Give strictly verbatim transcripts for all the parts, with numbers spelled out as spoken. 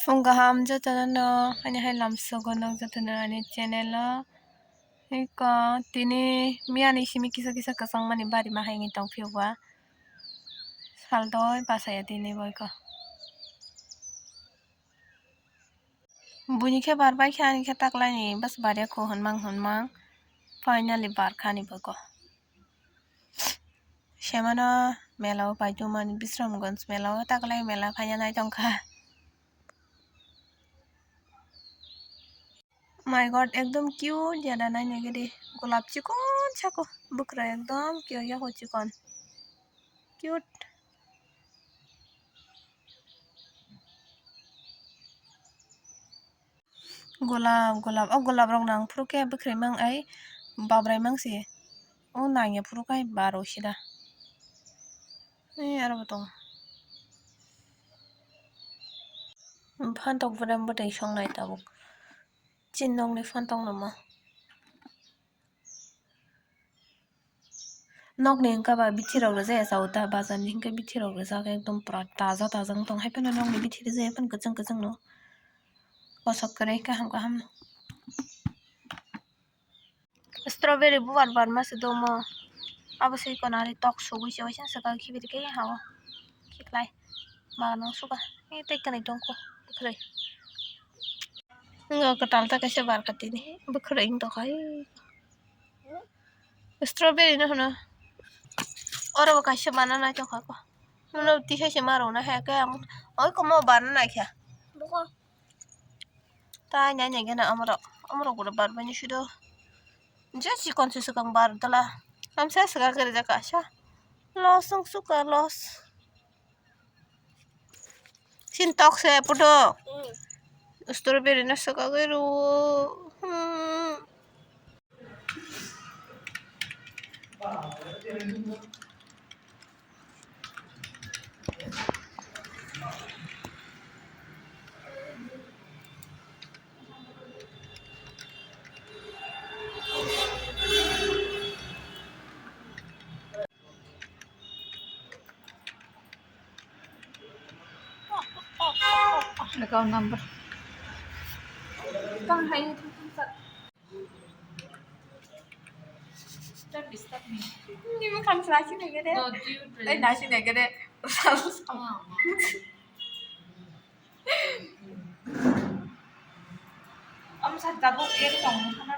Phung kaham jotono no, ani hai lamsogo nok jotono ani channel o. Iko tini miyani simi kisa kisa kwchangmani bari ma hai wngwi tongphio ba. Sal doi bachaya tini boiko. Buini khe bar bai khe ani khe taklaini bas bar ya kho hwnmang hwnmang. Finally bar kha ani boiko. Semano mela o paidumani Bisramganj mela o taklai mela phaina nai tongkha. My God, ekdom cute ya da nai nai gede. Golap chikon sako bwkra ekdom cute ya ho chikon. Cute. Golap, golap. O golap rok nang phuru khe bwkhrwi mang ai babrai mang se. O nang ya phuru khe baro sida. Ei, aro bo tongo. Phantok bwrwi bwtwi songnai tabuk. Chini nokni phantok no ma. Nokni wngkha ba bithi rok rijak ya, chao ta bazar ni hwnkhe bithi rok rijak ekdom pura taja taja wng tong, hai phano nokni bithi rijak ya phano kwchwng kwchwng no kosok kwrwi kaham kaham no. Strawberry bubar barma se domo, abo se kono ari tok sugui se waisa swkang khibiri khe ha o khiklai bagano suka tei kwrwi tongkho bwkhrwi. Wngkha kwtal ta kaisa barkha tini bwkhrwi wng tongkha. Strawberry no hwno. Oro bo kaisa bana naithok kha ko. Ulo tisa se ma rwna hai khe ang oi komo bana naikha. Tai nai nai gana amorok. Amorok bo barbai ni sudo. Je chikon se swkang bar dala. Amsa swkang khe rijak kaisa. Los wng suka los. Sin tok se puto. Strawberry no swkagwi rwo. Hmm. Account number. Kang hai ni thang thang sa. Start ni, start ni. Ni mo kham sla si nai gede. No, dude. Ei, na si nai gede. Am sa tabuk ek tong khana.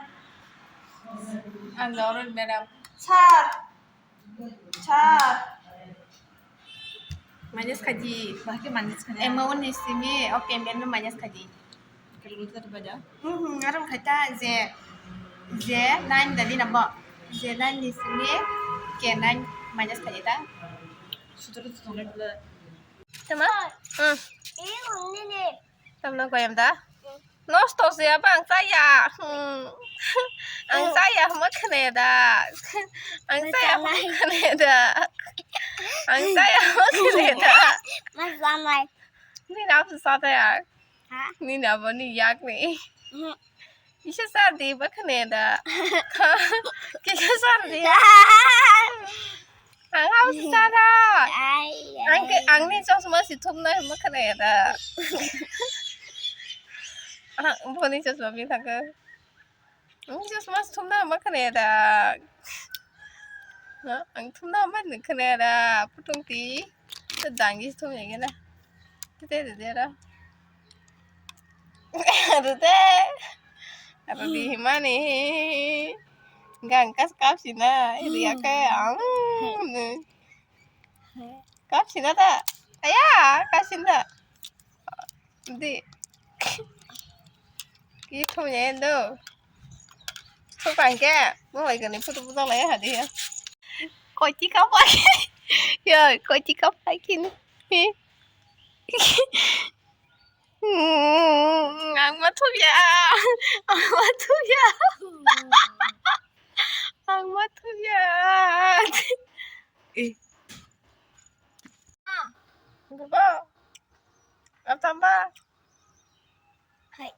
Ang Lauren madam. Sir. Sir. Minus khaji. Bahai khe minus khaji. Amount ni simi, o payment no minus khaji. Calculator baja. Hmm, hmm, aram khaita je, je nine dali nabo. Je nine ni simi, K nine minus khaji ta. Sutro sutro le. Tama? Hmm. Tamna goyam da? Nosto se apa ang saya. Hmm. Ang saya mo khne da. Ang saya mo khne da. Ang saya mo khne da. Mas lamai. Ni na sa ta ya. Ha? Ni na bo ni yak ni. Kisa sa di ba khne da. Kisa sa di. Ang hau sana. Ai, ang ke, ai. Ang ni chosma si thumna ma khane da. Ah, boni chosma bi thaka. Ang chosma si thumna ma khane da. Ha, ang thumna ma ni khane da. Putung ti. Ta dangi si thum ya na. Tete de de ra. Rute. Rudi himani. Gang kas kap sina. Ria ke ang. Kap sina ta. Aya, kap sina. Di. Ki thum ye do. Thum pang ke. Mo bai kani photo puta lai ha di ya. Koi ti kap ai. Yo, koi ti kap ai kin. Hmm, ang ma thup ya. Ang ma thup ya. Ang ma thup ya. Eh. Gubo. Ang tamba. Hai.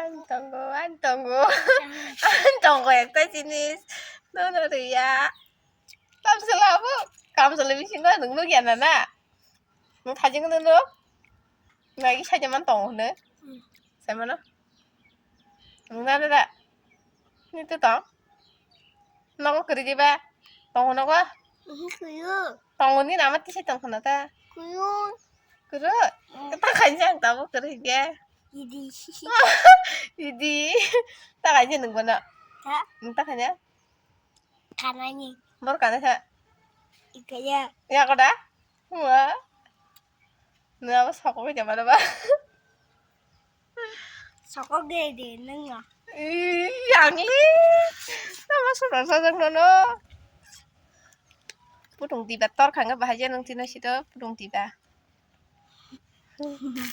Ang tongo, ang tongo. Ang tongo ekta jinis. Nono riya. Kamsala bo. Kamsala bisingo nung nukya na na. Nung thajing nung nuk. Nagi saja man tongo hwnwi. Hmm. Sai mano. Nungna da. Ni to tong. Nogo kwrwi diba? Tongo nogo? Mhm, kuyu. Tongo ni nama tisi tong khna ta. Kuyu. Kuru? Mm. Ta khainjak tabo kwrwi ge. Idi. Idi. Ta khainjak nung bono. Ha? Nung ta khainjak? Kanani. Bor kana kha? Ikaya. Ya koda? Wa. Nung abo sokok bai jama ba. Sokok de de nung no. Ih, yang li. Nama sudah sajak nono. Pudung tiba tor khanga bahai je nung tino sito pudung tiba.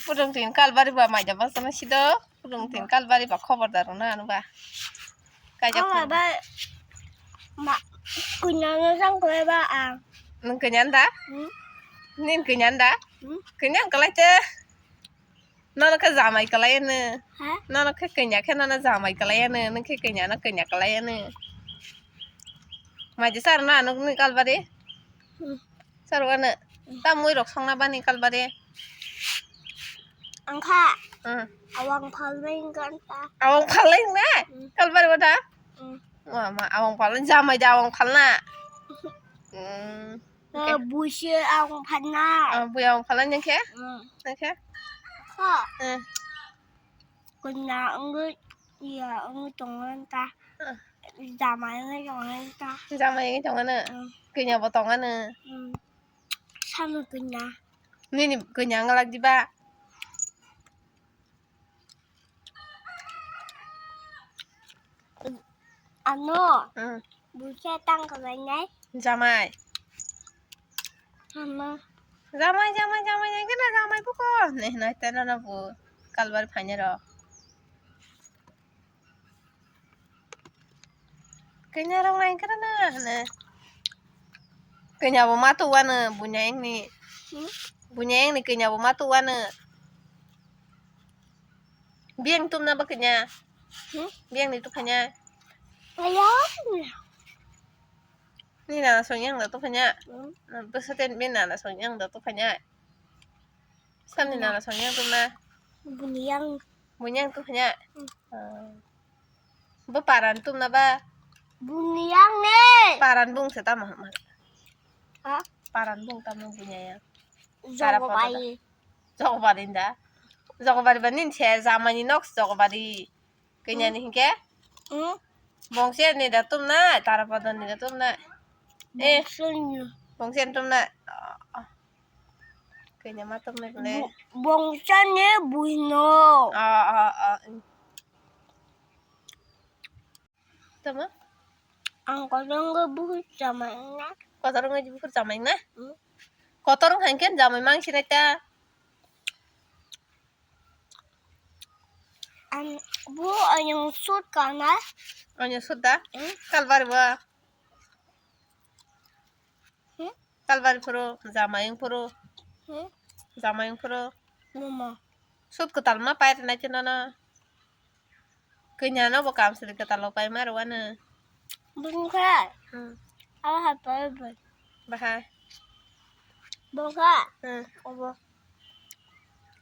Pudung tin kalbari ba maida bang sana sito. Pudung tin kalbari ba khobor daro na anu ba. Kaijak. Ama ba ma kunya no sang kore ba ang. Nung kunyan da? Hmm? Nin kunyan da? Hmm? Kunyan kalai te. Nono khe jamai kalai ano. Ha? Nono khe kanya khe nono jamai kalai ano. Nung khe kanya no kanya kalai ano. Maji sar na nung ni kalbari? Hmm. Sar wano. Hmm. Ta mui rok songna bani kalbari. Angkha. Hmm. Awang phalnai kan ta. Awang phalnai na? Hmm. Kalbari wata? Hmm. Wa ma awang phalnai jamai da awang phalna. Hmm. Ah, buisi ang phanai. Ah, bui ang phalai nang khe? Hmm. Nang khe? Ha. Hmm. Kanya wngwi, iya wngwi tongo ta. Hmm. Jamai wngwi tongo ta. Jamai wngwi tongo no? Hmm. Kanya bo tongo no? Hmm. Sano kanya. Nini kanya wngwlak diba? Ano. Hmm. Busa tang kalainai. Jamai. Ano. Jamai, jamai, jamai, nai kena jamai buko. Neh, nai tena na bu. Kalbar phanya ro. Kanya rong nai kena na, ne. Kanya bo matu wano, bunya engni. Hmm? Bunya engni kanya bo matu wano. Biyang tumna ba kanya? Hmm? Biyang ni tuphanya? Ayang. Ni nana song yang da tuphanya? Hmm? Bwsa ten bini nana song yang da tuphanya? Sani nana song yang tumna? Buni yang. Buni yang tuphanya? Hmm. Ah. Bo paran tumna ba? Buni yang ne. Paran bung se tamo hama. Ha? Paran bung tamo bunya yang. Tara poto da. Jogobari. Jogobari da. Jogobari ba nin se jamani nok jogobari. Kanya ni hingke? Hmm? Bongse ni da tumna, tara poto ni da tumna. Eh. Bongse ni. Bongse ni tumna. Oh, oh. Kanya ma tumna bole. Bo-, bongse ni buino. Oh, oh, oh. Tama? Ang kotor wngwi buphuru chamai wngna. Kotor wngwi buphuru chamai wngna? Hmm. Kotor wngkha hwnkhe jamai mang sinai ta. Ang bu ayung sut kana. Ayung sut da? Hmm. Kalbari bo. Hmm? Kalbari phuru, jamai wng phuru. Hmm? Jamai wng phuru. Mama. Sut kwtal ma pai rwnai khe nono. Kanya no bo kamswlwi kwtal o pai ma rwano. Bungkha. Hmm. Abo hai pai bai. Bahai. Bungkha. Hmm. Obo.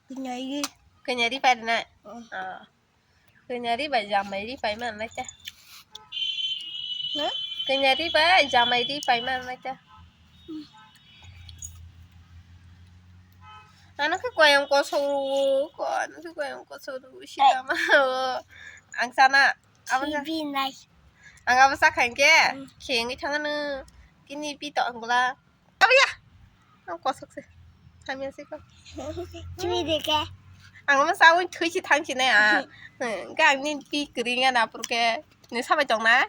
Kanya ri. Kanya ri pai rwnai. Hmm. Oh. Kanya ri bai jamai ri pai manai ta. Huh? Kanya ri bai jamai ri pai manai ta. Ano khe koyang kosok rw, ko-, ano khe koyang kosok rw, sitama o. Ang sana, abo sa-, Sibi nai. Ang abo sakha hwnkhe, hmm, khengwi thangano, kini pito ang bwla. Abiya. Ang kosok se. Hamya se ko. Chumi de ke. Ang ma sawi thui si thang si nai a. Ga ni pi kring a na pur ke. Ni sabai tong na.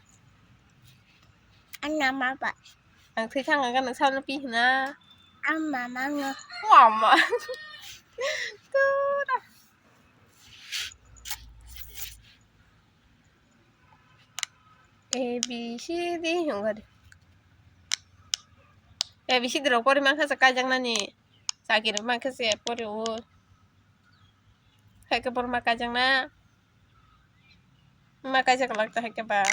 Ang na ma ba. Ang thui thang ga na sa na pi na. Ang mama no. Mama. Tura. A B C D hwnga de. A B C D rok pori mankha se kaijaknani. Chakiri mankha se pori o. Hai khe borok ma kaijakna. Ma kaijak lak ta hai khe ba.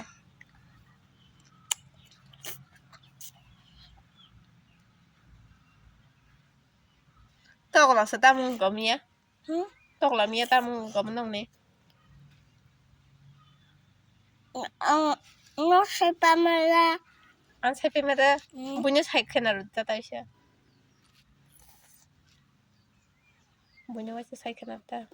Tokla se tamung gom ya. Hmm? Tokla miya tamung gom nong ni. Ang no sai pamala. Ang sai pamala. Hmm. Bunya sai khena ru ta taisa. Bunya waisa sai khena ta.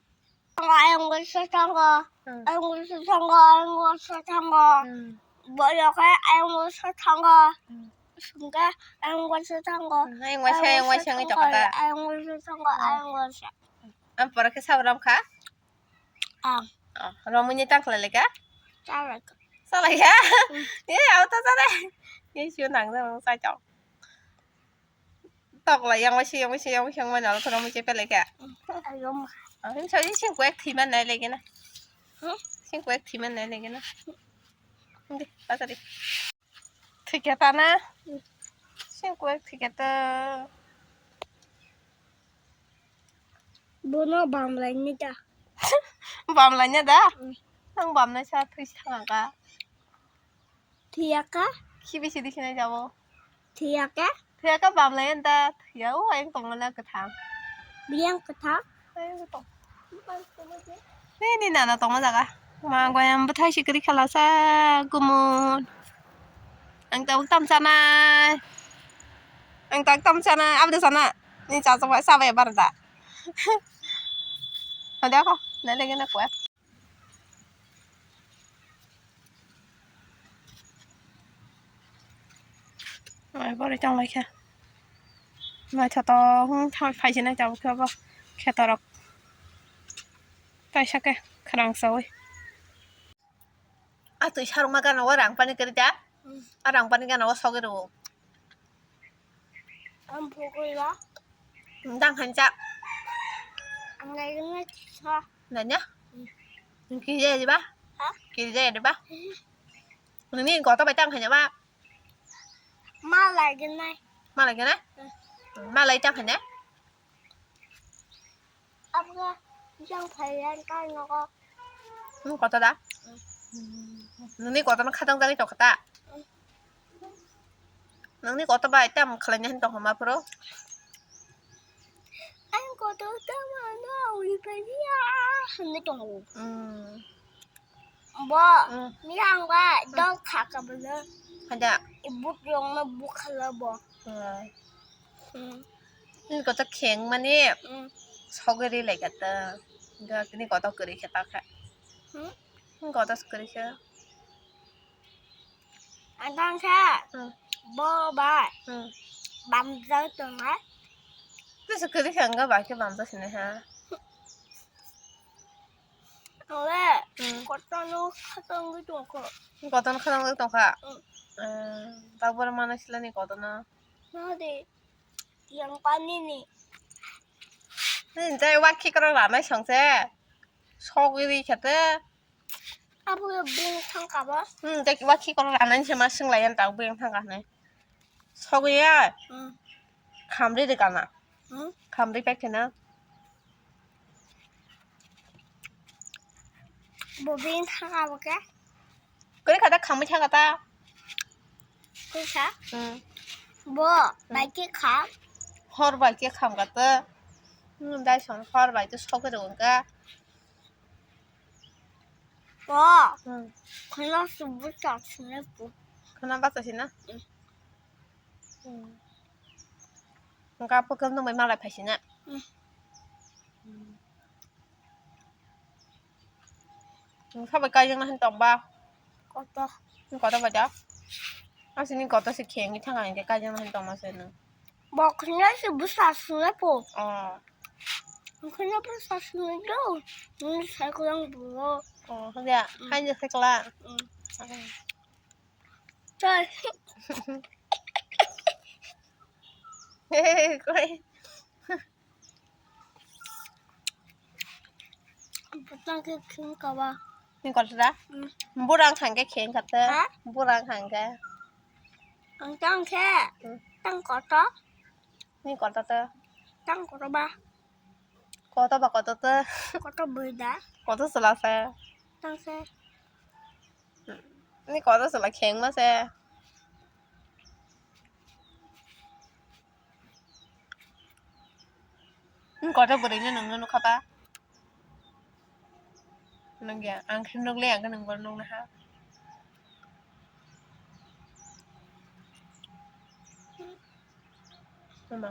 Ayang waisa tangga. Hmm. Ayang waisa tangga. Ayang waisa tangga. Hmm. Boyoke ayang waisa tangga. Hmm. Sungke ayang waisa tangga. Hmm, ayang waisa, ayang waisa ngai tokata. Ayang waisa tangga. Hmm. Ayang waisa. Ang pora khe sabram kha. Ang. Oh, romwi ni tang khlai lai kha? Chalai kha. Chalai kha? Hmm. Eh, auto chalai. Eh, sio nang jang sai chong. Tokla yang waisa, yang waisa, yang waisa, yang waisa, nalo khorang muchai pelai kha. Ayom. Ah, him sa, sing kuek thiman nai lagi na. Hmm? Sing kuek thiman nai lagi na. Hindi, pasa di. Thikya ta na. Hmm. Sing kuek thikya ta. Bono bam lai ni ta. Bam lai ni da? Hmm. Nang bam nai sa thwi sa thanga ka. Thiyaka? Khibi sidi khinai jabo. Thiyaka? Thiyaka bam lai anta thiya o ayang tongmana kwthang. Biyang kwthang? Ayang tong. Ni, ni nana tongma jaga. Ma goyam bwthai sikri khalasa gumun. Ang tabuk tam chanai. Ang tak tam chanai. Abda sana. Ni cha cha bai sa bai bar da. Ada ko. Nale gena kuat. Mai bori tang lai khe. Mai tha to hung thang phai sinai tabuk khe bo kheto rok. Kaisa khe khwrang sawi. A twi sarungma gana o rang pani kwrwi da? Hmm. A rang pani gana o sogwi rwo. Ang phugwi ba? Dang khan cha. Ang lai gana sa. Nanya? Hmm. Kiri jaya di ba? Ha? Kiri jaya di ba? Hmm. Nini koto bai tang khan ba? Ma lai gana. Ma lai gana? Hmm. Ma lai tang khan. Abga jang phaiyan ka nogo. Nung koto da? Mm. Nini koto no khatang jagwi tokha ta? Mm. Nini koto bai tam khlaina hin tongkha ma phuru? Ang koto tamo no ui paiya hinwi tongo. Mm. Bo, mm, ni ang ba, mm, dol kha ka bwlw. Hada. I but rok no bukhala bo. Mm. Mm. Ni koto kheng mani, mm, sogwi ri lai kha ta. Ga ni koto kwrwi khe ta kha. Hmm? Ni koto kwrwi khe. Ang tang khe. Hmm. Bo ba. Hmm. Bam jak tong ha. Ni se kwrwi khe ang ga ba khe bam jak sini ha. Ole, hmm, kotono khatangwi tongkha. Kotono khatangwi tongkha? Hmm. Eh, tabuk bohrok manwi silani kotono. Nadi, yang panini. Nini jai wakhi kwrwng ranai songse. Sogwi ri khe te. Abo beng thangkha bo. Hmm, jai wakhi kwrwng ranai se ma swnglai yan tabuk beng thangkha hinwi. Sogwi ya. Hmm. Khamri de kana. Hmm? Khamri paikhe na. Bo bini thangkha bo khe? Kwrwi kha ta, khamwi thangkha ta. Kwrwi kha? Hmm. Bo, hmm, bai khe kha? Hor bai khe khamkha ta. Hmm, dai song hor bai to sogwi rw wngkha. Bo. Hmm. Khwna se bwsa sina po. Khwna bwsa sina? Hmm. Hmm. Hwnkha pwkang nungbai malai phaisina. Hmm. Hmm. Nwng sabai kaijakna hin tongba? Koto. Nwng koto bai da? Asini koto se khengwi thangkha hinkhe kaijakna hin tongma se nwng. Bo khwna se bwsa sina po. Oh. Khwna bwsa sina do. Nwng sai kwlang bo. Oh, hwnkhe, hmm, haino sai kwlang. Hmm. Chal. Koi. Bwtang khe kheng kaba. Ni koto da? Hmm. Burang hangke kheng kate. Ha? Burang hangke. Ang tang khe. Hmm. Tang koto. Ni koto te. Tang koto ba. Koto ba koto te. Koto bwrwi da. Koto chwla se. Tang se. Ni koto chwla khengma se. Ni koto bwrwi no nungno nukha ba? Nang ya, ang khe nok le ang khe nang bar nok na ha. Mama.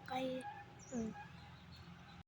Kai. Hmm.